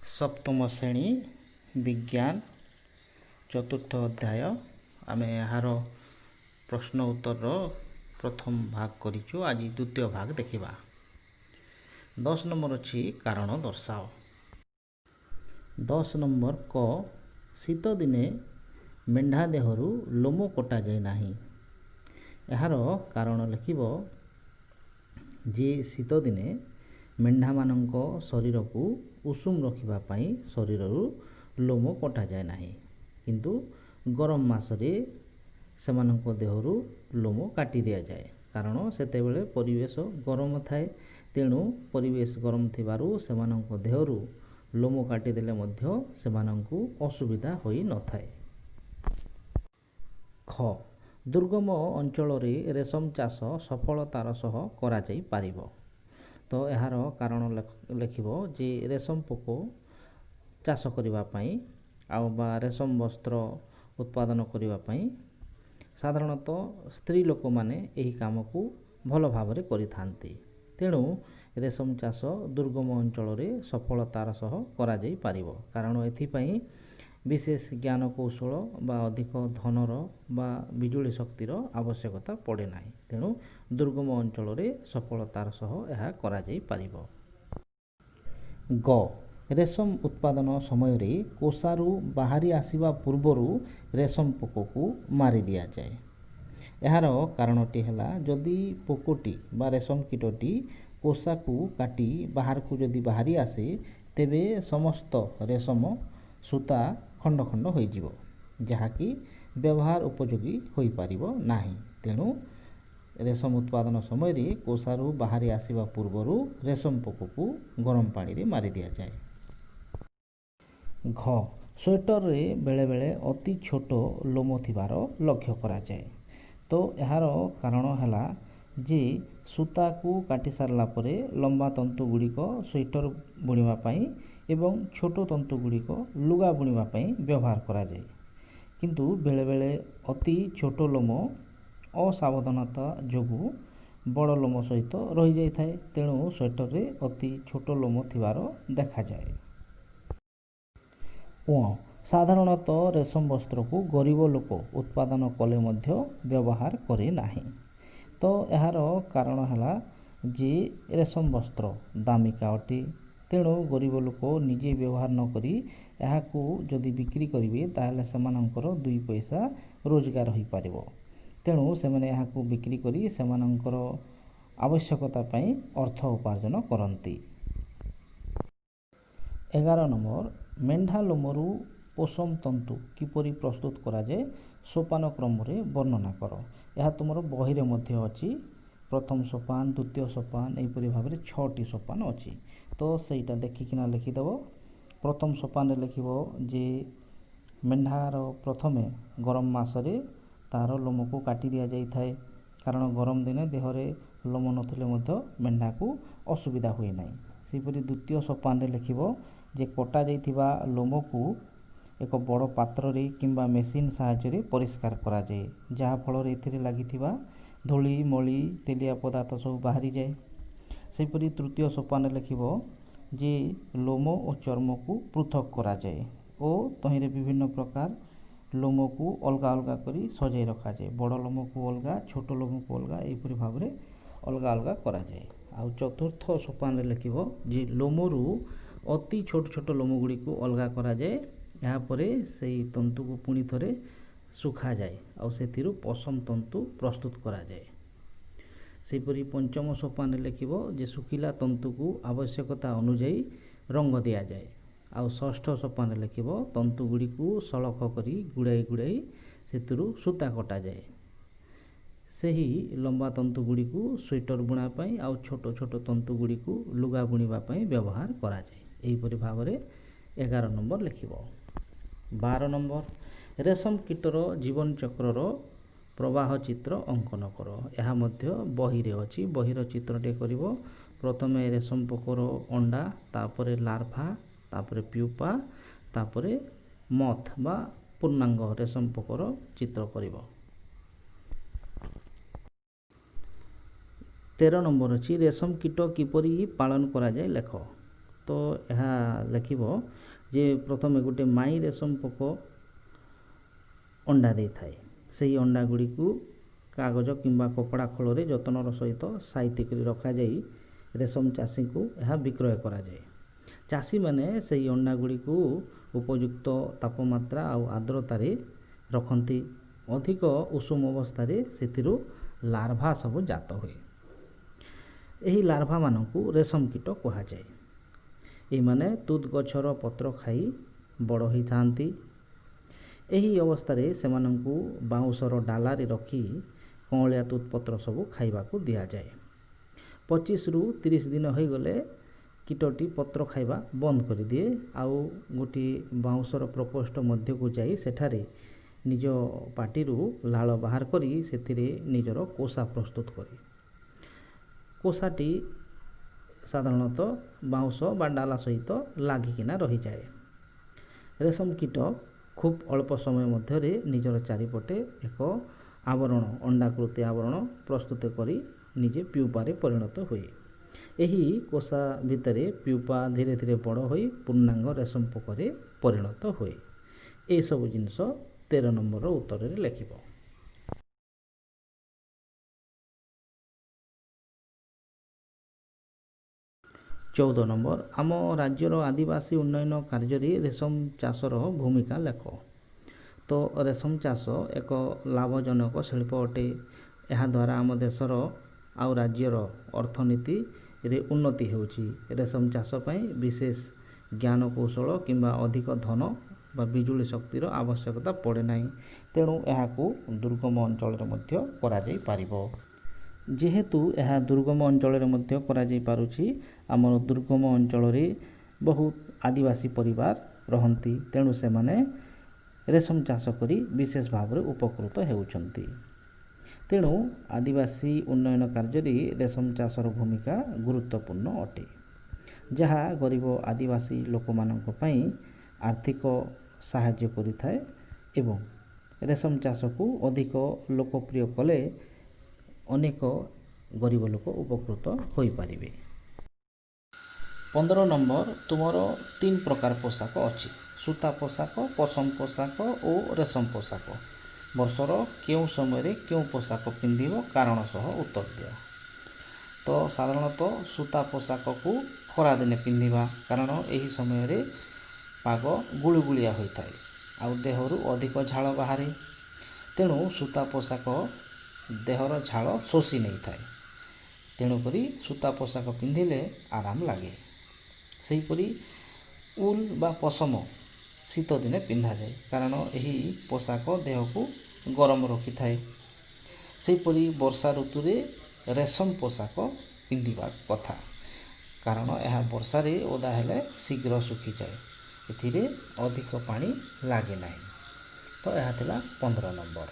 ସପ୍ତମ ଶ୍ରେଣୀ ବିଜ୍ଞାନ ଚତୁର୍ଥ ଅଧ୍ୟାୟ, ଆମେ ଏହାର ପ୍ରଶ୍ନ ଉତ୍ତରର ପ୍ରଥମ ଭାଗ କରିଛୁ। ଆଜି ଦ୍ୱିତୀୟ ଭାଗ ଦେଖିବା। 10 ନମ୍ବର ଅଛି କାରଣ ଦର୍ଶାଅ। 10 ନମ୍ବର କ, ଶୀତ ଦିନେ ମେଣ୍ଢା ଦେହରୁ ଲୋମ କଟାଯାଏ ନାହିଁ। ଏହାର କାରଣ ଲେଖିବ ଯେ ଶୀତ ଦିନେ ମେଣ୍ଢାମାନଙ୍କ ଶରୀରକୁ ଉଷୁମ ରଖିବା ପାଇଁ ଶରୀରରୁ ଲୋମ କଟାଯାଏ ନାହିଁ, କିନ୍ତୁ ଗରମ ମାସରେ ସେମାନଙ୍କ ଦେହରୁ ଲୋମ କାଟି ଦିଆଯାଏ, କାରଣ ସେତେବେଳେ ପରିବେଶ ଗରମ ଥାଏ। ତେଣୁ ପରିବେଶ ଗରମ ଥିବାରୁ ସେମାନଙ୍କ ଦେହରୁ ଲୋମ କାଟିଦେଲେ ମଧ୍ୟ ସେମାନଙ୍କୁ ଅସୁବିଧା ହୋଇନଥାଏ। ଖ, ଦୁର୍ଗମ ଅଞ୍ଚଳରେ ରେଶମ ଚାଷ ସଫଳତାର ସହ କରାଯାଇପାରିବ। ତ ଏହାର କାରଣ ଲେଖିବ ଯେ ରେଶମ ପୋକ ଚାଷ କରିବା ପାଇଁ ଆଉ ବା ରେଶମ ବସ୍ତ୍ର ଉତ୍ପାଦନ କରିବା ପାଇଁ ସାଧାରଣତଃ ସ୍ତ୍ରୀ ଲୋକମାନେ ଏହି କାମକୁ ଭଲ ଭାବରେ କରିଥାନ୍ତି। ତେଣୁ ରେଶମ ଚାଷ ଦୁର୍ଗମ ଅଞ୍ଚଳରେ ସଫଳତାର ସହ କରାଯାଇପାରିବ, କାରଣ ଏଥିପାଇଁ ବିଶେଷ ଜ୍ଞାନ କୌଶଳ ବା ଅଧିକ ଧନର ବା ବିଜୁଳି ଶକ୍ତିର ଆବଶ୍ୟକତା ପଡ଼େ ନାହିଁ। ତେଣୁ ଦୁର୍ଗମ ଅଞ୍ଚଳରେ ସଫଳତାର ସହ ଏହା କରାଯାଇପାରିବ। ଗ, ରେଶମ ଉତ୍ପାଦନ ସମୟରେ କୋଷାରୁ ବାହାରି ଆସିବା ପୂର୍ବରୁ ରେଶମ ପୋକକୁ ମାରି ଦିଆଯାଏ। ଏହାର କାରଣଟି ହେଲା, ଯଦି ପୋକଟି ବା ରେଶମ କୀଟଟି କୋଷାକୁ କାଟି ବାହାରକୁ ଯଦି ବାହାରି ଆସେ, ତେବେ ସମସ୍ତ ରେଶମ ସୂତା ଖଣ୍ଡ ଖଣ୍ଡ ହୋଇଯିବ, ଯାହାକି ବ୍ୟବହାର ଉପଯୋଗୀ ହୋଇପାରିବ ନାହିଁ। ତେଣୁ ରେଶମ ଉତ୍ପାଦନ ସମୟରେ କୋଷାରୁ ବାହାରି ଆସିବା ପୂର୍ବରୁ ରେଶମ ପୋକକୁ ଗରମ ପାଣିରେ ମାରି ଦିଆଯାଏ। ଘ, ସ୍ୱେଟରରେ ବେଳେବେଳେ ଅତି ଛୋଟ ଲୋମ ଥିବାର ଲକ୍ଷ୍ୟ କରାଯାଏ। ତ ଏହାର କାରଣ ହେଲା ଯେ ସୂତାକୁ କାଟି ସାରିଲା ପରେ ଲମ୍ବା ତନ୍ତୁ ଗୁଡ଼ିକ ସ୍ୱେଟର ବୁଣିବା ପାଇଁ ଏବଂ ଛୋଟ ତନ୍ତୁ ଗୁଡ଼ିକ ଲୁଗା ବୁଣିବା ପାଇଁ ବ୍ୟବହାର କରାଯାଏ। କିନ୍ତୁ ବେଳେବେଳେ ଅତି ଛୋଟ ଲୋମ ଅସାବଧାନତା ଯୋଗୁଁ ବଡ଼ ଲୋମ ସହିତ ରହିଯାଇଥାଏ। ତେଣୁ ସ୍ୱେଟରରେ ଅତି ଛୋଟ ଲୋମ ଥିବାର ଦେଖାଯାଏ। ସାଧାରଣତଃ ରେଶମ ବସ୍ତ୍ରକୁ ଗରିବ ଲୋକ ଉତ୍ପାଦନ କଲେ ମଧ୍ୟ ବ୍ୟବହାର କରେ ନାହିଁ। ତ ଏହାର କାରଣ ହେଲା ଯେ ରେଶମ ବସ୍ତ୍ର ଦାମିକା ଅଟେ। ତେଣୁ ଗରିବ ଲୋକ ନିଜେ ବ୍ୟବହାର ନ କରି ଏହାକୁ ଯଦି ବିକ୍ରି କରିବେ, ତାହେଲେ ସେମାନଙ୍କର 2 ପଇସା ରୋଜଗାର ହୋଇପାରିବ। ତେଣୁ ସେମାନେ ଏହାକୁ ବିକ୍ରି କରି ସେମାନଙ୍କର ଆବଶ୍ୟକତା ପାଇଁ ଅର୍ଥ ଉପାର୍ଜନ କରନ୍ତି। 11 ନମ୍ବର, ମେଣ୍ଢା ଲୋମରୁ ପଶମ ତନ୍ତୁ କିପରି ପ୍ରସ୍ତୁତ କରାଯାଏ ସୋପାନ କ୍ରମରେ ବର୍ଣ୍ଣନା କର। ଏହା ତୁମର ବହିରେ ମଧ୍ୟ ଅଛି। ପ୍ରଥମ ସୋପାନ, ଦ୍ୱିତୀୟ ସୋପାନ, ଏହିପରି ଭାବରେ 6ଟି ସୋପାନ ଅଛି। ତ ସେଇଟା ଦେଖିକିନା ଲେଖିଦେବ। ପ୍ରଥମ ସୋପାନରେ ଲେଖିବ ଯେ ମେଣ୍ଢାର ପ୍ରଥମେ ଗରମ ମାସରେ ତା'ର ଲୋମକୁ କାଟି ଦିଆଯାଇଥାଏ, କାରଣ ଗରମ ଦିନେ ଦେହରେ ଲୋମ ନଥିଲେ ମଧ୍ୟ ମେଣ୍ଢାକୁ ଅସୁବିଧା ହୁଏ ନାହିଁ। ସେହିପରି ଦ୍ୱିତୀୟ ସୋପାନରେ ଲେଖିବ ଯେ କଟାଯାଇଥିବା ଲୋମକୁ ଏକ ବଡ଼ ପାତ୍ରରେ କିମ୍ବା ମେସିନ୍ ସାହାଯ୍ୟରେ ପରିଷ୍କାର କରାଯାଏ, ଯାହାଫଳରେ ଏଥିରେ ଲାଗିଥିବା ଧୂଳି ମଳି ତେଲିଆ ପଦାର୍ଥ ସବୁ ବାହାରିଯାଏ। ସେହିପରି ତୃତୀୟ ସୋପାନରେ ଲେଖିବ ଯେ ଲୋମ ଓ ଚର୍ମକୁ ପୃଥକ କରାଯାଏ ଓ ତହିଁରେ ବିଭିନ୍ନ ପ୍ରକାର ଲୋମକୁ ଅଲଗା ଅଲଗା କରି ସଜାଇ ରଖାଯାଏ। ବଡ଼ ଲୋମକୁ ଅଲଗା, ଛୋଟ ଲୋମକୁ ଅଲଗା, ଏହିପରି ଭାବରେ ଅଲଗା ଅଲଗା କରାଯାଏ। ଆଉ ଚତୁର୍ଥ ସୋପାନରେ ଲେଖିବ ଯେ ଲୋମରୁ ଅତି ଛୋଟ ଛୋଟ ଲୋମ ଗୁଡ଼ିକୁ ଅଲଗା କରାଯାଏ। ଏହାପରେ ସେଇ ତନ୍ତୁକୁ ପୁଣି ଥରେ ଶୁଖାଯାଏ ଆଉ ସେଥିରୁ ପଶମ ତନ୍ତୁ ପ୍ରସ୍ତୁତ କରାଯାଏ। ସେହିପରି ପଞ୍ଚମ ସୋପାନରେ ଲେଖିବ ଯେ ଶୁଖିଲା ତନ୍ତୁକୁ ଆବଶ୍ୟକତା ଅନୁଯାୟୀ ରଙ୍ଗ ଦିଆଯାଏ। ଆଉ ଷଷ୍ଠ ସୋପାନରେ ଲେଖିବ ତନ୍ତୁ ଗୁଡ଼ିକୁ ସଳଖ କରି ଗୁଡ଼ାଇ ଗୁଡ଼ାଇ ସେଥିରୁ ସୂତା କଟାଯାଏ। ସେହି ଲମ୍ବା ତନ୍ତୁ ଗୁଡ଼ିକୁ ସ୍ୱେଟର ବୁଣା ପାଇଁ ଆଉ ଛୋଟ ଛୋଟ ତନ୍ତୁ ଗୁଡ଼ିକୁ ଲୁଗା ବୁଣିବା ପାଇଁ ବ୍ୟବହାର କରାଯାଏ। ଏହିପରି ଭାବରେ 11 ନମ୍ବର ଲେଖିବ। 12 ନମ୍ବର, ରେଶମ କୀଟର ଜୀବନଚକ୍ରର ପ୍ରବାହ ଚିତ୍ର ଅଙ୍କନ କର। ଏହା ମଧ୍ୟ ବହିରେ ଅଛି। ବହିର ଚିତ୍ରଟିଏ କରିବ। ପ୍ରଥମେ ରେଶମ ପୋକର ଅଣ୍ଡା, ତାପରେ ଲାର୍ଭା, ତାପରେ ପ୍ୟୁପା, ତାପରେ ମଥ୍ ବା ପୂର୍ଣ୍ଣାଙ୍ଗ ରେଶମ ପୋକର ଚିତ୍ର କରିବ। 13 ନମ୍ବର ଅଛି, ରେଶମ କୀଟ କିପରି ପାଳନ କରାଯାଏ ଲେଖ। ତ ତ ଏହା ଲେଖିବ ଯେ ପ୍ରଥମେ ଗୋଟେ ମାଇ ରେଶମ ପୋକ ଅଣ୍ଡା ଦେଇଥାଏ। ସେହି ଅଣ୍ଡା ଗୁଡ଼ିକୁ କାଗଜ କିମ୍ବା କପଡ଼ା ଖୋଳରେ ଯତ୍ନର ସହିତ ସାଇତି କରି ରଖାଯାଇ ରେଶମ ଚାଷୀଙ୍କୁ ଏହା ବିକ୍ରୟ କରାଯାଏ। ଚାଷୀମାନେ ସେହି ଅଣ୍ଡା ଗୁଡ଼ିକୁ ଉପଯୁକ୍ତ ତାପମାତ୍ରା ଆଉ ଆର୍ଦ୍ରତାରେ ରଖନ୍ତି। ଅଧିକ ଉଷୁମ ଅବସ୍ଥାରେ ସେଥିରୁ ଲାର୍ଭା ସବୁ ଜାତ ହୁଏ। ଏହି ଲାର୍ଭାମାନଙ୍କୁ ରେଶମ କୀଟ କୁହାଯାଏ। ଏମାନେ ତୁତ ଗଛର ପତ୍ର ଖାଇ ବଡ଼ ହୋଇଥାନ୍ତି। ଏହି ଅବସ୍ଥାରେ ସେମାନଙ୍କୁ ବାଉଁଶର ଡାଲାରେ ରଖି କଅଁଳିଆ ତୁତ ପତ୍ର ସବୁ ଖାଇବାକୁ ଦିଆଯାଏ। 25ରୁ 30 ଦିନ ହୋଇଗଲେ କୀଟଟି ପତ୍ର ଖାଇବା ବନ୍ଦ କରିଦିଏ ଆଉ ଗୋଟିଏ ବାଉଁଶର ପ୍ରକୋଷ୍ଠ ମଧ୍ୟକୁ ଯାଇ ସେଠାରେ ନିଜ ପାଟିରୁ ଲାଳ ବାହାର କରି ସେଥିରେ ନିଜର କୋଷା ପ୍ରସ୍ତୁତ କରେ। କୋଷାଟି ସାଧାରଣତଃ ବାଉଁଶ ବା ଡାଲା ସହିତ ଲାଗିକିନା ରହିଯାଏ। ରେଶମ କୀଟ ଖୁବ୍ ଅଳ୍ପ ସମୟ ମଧ୍ୟରେ ନିଜର ଚାରିପଟେ ଏକ ଆବରଣ, ଅଣ୍ଡାକୃତି ଆବରଣ ପ୍ରସ୍ତୁତ କରି ନିଜେ ପ୍ୟୁପାରେ ପରିଣତ ହୁଏ। ଏହି କୋଷା ଭିତରେ ପ୍ୟୁପା ଧୀରେ ଧୀରେ ବଡ଼ ହୋଇ ପୂର୍ଣ୍ଣାଙ୍ଗ ରେଶମ ପୋକରେ ପରିଣତ ହୁଏ। ଏସବୁ ଜିନିଷ 13 ନମ୍ବରର ଉତ୍ତରରେ ଲେଖିବ। 14 ନମ୍ବର, ଆମ ରାଜ୍ୟର ଆଦିବାସୀ ଉନ୍ନୟନ କାର୍ଯ୍ୟରେ ରେଶମ ଚାଷର ଭୂମିକା ଲେଖ। ତ ରେଶମ ଚାଷ ଏକ ଲାଭଜନକ ଶିଳ୍ପ ଅଟେ। ଏହାଦ୍ୱାରା ଆମ ଦେଶର ଆଉ ରାଜ୍ୟର ଅର୍ଥନୀତିରେ ଉନ୍ନତି ହେଉଛି। ରେଶମ ଚାଷ ପାଇଁ ବିଶେଷ ଜ୍ଞାନ କୌଶଳ କିମ୍ବା ଅଧିକ ଧନ ବା ବିଜୁଳି ଶକ୍ତିର ଆବଶ୍ୟକତା ପଡ଼େ ନାହିଁ। ତେଣୁ ଏହାକୁ ଦୁର୍ଗମ ଅଞ୍ଚଳରେ ମଧ୍ୟ କରାଯାଇପାରିବ। ଯେହେତୁ ଏହା ଦୁର୍ଗମ ଅଞ୍ଚଳରେ ମଧ୍ୟ କରାଯାଇପାରୁଛି, ଆମର ଦୁର୍ଗମ ଅଞ୍ଚଳରେ ବହୁତ ଆଦିବାସୀ ପରିବାର ରହନ୍ତି, ତେଣୁ ସେମାନେ ରେଶମ ଚାଷ କରି ବିଶେଷ ଭାବରେ ଉପକୃତ ହେଉଛନ୍ତି। ତେଣୁ ଆଦିବାସୀ ଉନ୍ନୟନ କାର୍ଯ୍ୟରେ ରେଶମ ଚାଷର ଭୂମିକା ଗୁରୁତ୍ୱପୂର୍ଣ୍ଣ ଅଟେ, ଯାହା ଗରିବ ଆଦିବାସୀ ଲୋକମାନଙ୍କ ପାଇଁ ଆର୍ଥିକ ସାହାଯ୍ୟ କରିଥାଏ ଏବଂ ରେଶମ ଚାଷକୁ ଅଧିକ ଲୋକପ୍ରିୟ କଲେ ଅନେକ ଗରିବ ଲୋକ ଉପକୃତ ହୋଇପାରିବେ। 15 ନମ୍ବର, ତୁମର 3 ପ୍ରକାର ପୋଷାକ ଅଛି, ସୂତା ପୋଷାକ, ପଶମ ପୋଷାକ ଓ ରେଶମ ପୋଷାକ। ବର୍ଷର କେଉଁ ସମୟରେ କେଉଁ ପୋଷାକ ପିନ୍ଧିବ, କାରଣ ସହ ଉତ୍ତର ଦିଅ। ତ ସାଧାରଣତଃ ସୂତା ପୋଷାକକୁ ଖରାଦିନେ ପିନ୍ଧିବା, କାରଣ ଏହି ସମୟରେ ପାଗ ଗୁଳୁଗୁଳିଆ ହୋଇଥାଏ ଆଉ ଦେହରୁ ଅଧିକ ଝାଳ ବାହାରେ। ତେଣୁ ସୂତା ପୋଷାକ ଦେହର ଝାଳ ଶୋଷି ନେଇଥାଏ, ତେଣୁକରି ସୂତା ପୋଷାକ ପିନ୍ଧିଲେ ଆରାମ ଲାଗେ। ସେହିପରି ଉଲ୍ ବା ପଶମ ଶୀତ ଦିନେ ପିନ୍ଧାଯାଏ, କାରଣ ଏହି ପୋଷାକ ଦେହକୁ ଗରମ ରଖିଥାଏ। ସେହିପରି ବର୍ଷା ଋତୁରେ ରେଶମ ପୋଷାକ ପିନ୍ଧିବା କଥା, କାରଣ ଏହା ବର୍ଷାରେ ଓଦା ହେଲେ ଶୀଘ୍ର ଶୁଖିଯାଏ, ଏଥିରେ ଅଧିକ ପାଣି ଲାଗେ ନାହିଁ। ତ ଏହା ଥିଲା 15 ନମ୍ବର।